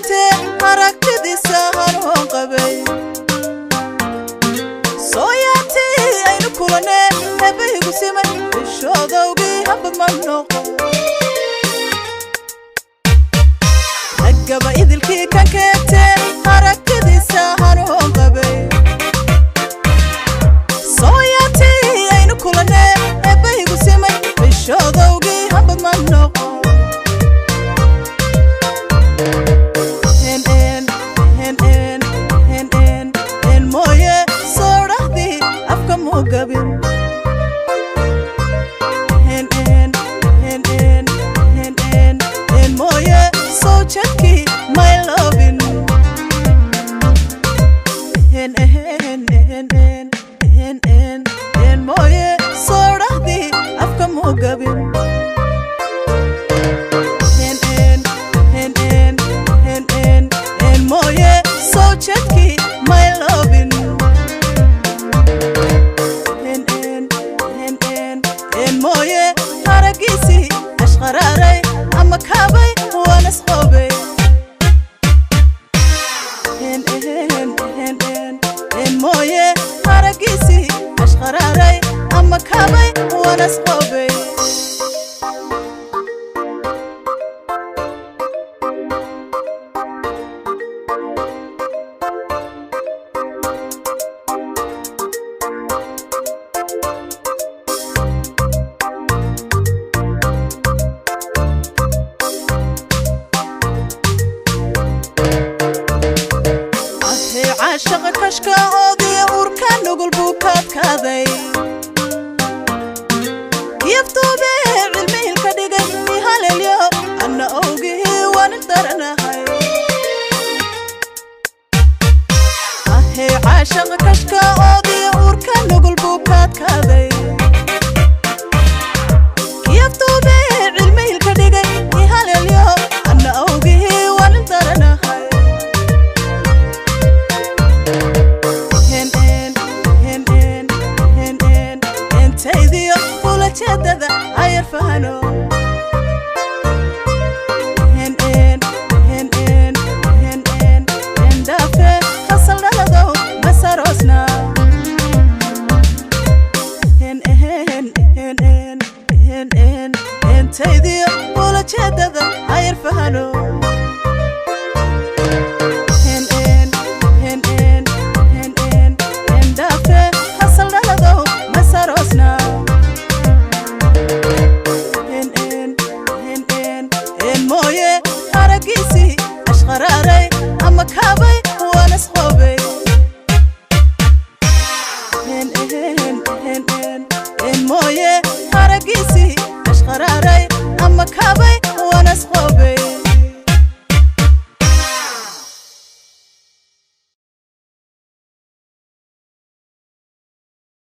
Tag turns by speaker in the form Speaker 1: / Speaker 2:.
Speaker 1: keete aragtidiisa hanuun qabay sooyaatii aynu kulane eebbahigu simay ishoodowgii habad ma noqon raggaba idilkii kan keete aragtidiisa hanuun qabay sooyaatii aynu kulane eebbahigu simay ishoodowgii habad ma noqon N N N N N N N mooye soo jadkii my lovin N N N N N N N mooye soo dhahdii afka muu gabin N N N N N N N mooye soo jadkii my lovin mooye haragiisii ashqaraaray ama kaabay waan isqoobay N N N N N mooye haragiisii ashqaraaray ama kaabay waan isqoobay. Caashaqa kashka oodiya uurka nugul buu kaadkaaday yaftuube cilmihilka dhigay ihalelyo anna owgihii waan daranahay ahey caashaqa kashka oodiya uurka nugul buu kaadkaaday yaftuube cilmihilka dhigay ihalelyo anna owgihii waan daranahay ulajeedada ayar fahano N N N N N N N dhaafe hasal dhaladow masaroosna N N N N N N N taydiyo ulajeedada ayar fahano N N N N N N N dhaafe hasal dhaladow masaroosna mooye haragiisii ashqaraaray ama kaabay waan isqoobay N N N N N mooye haragiisii ashqaraaray ama kaabay waan isqoobay.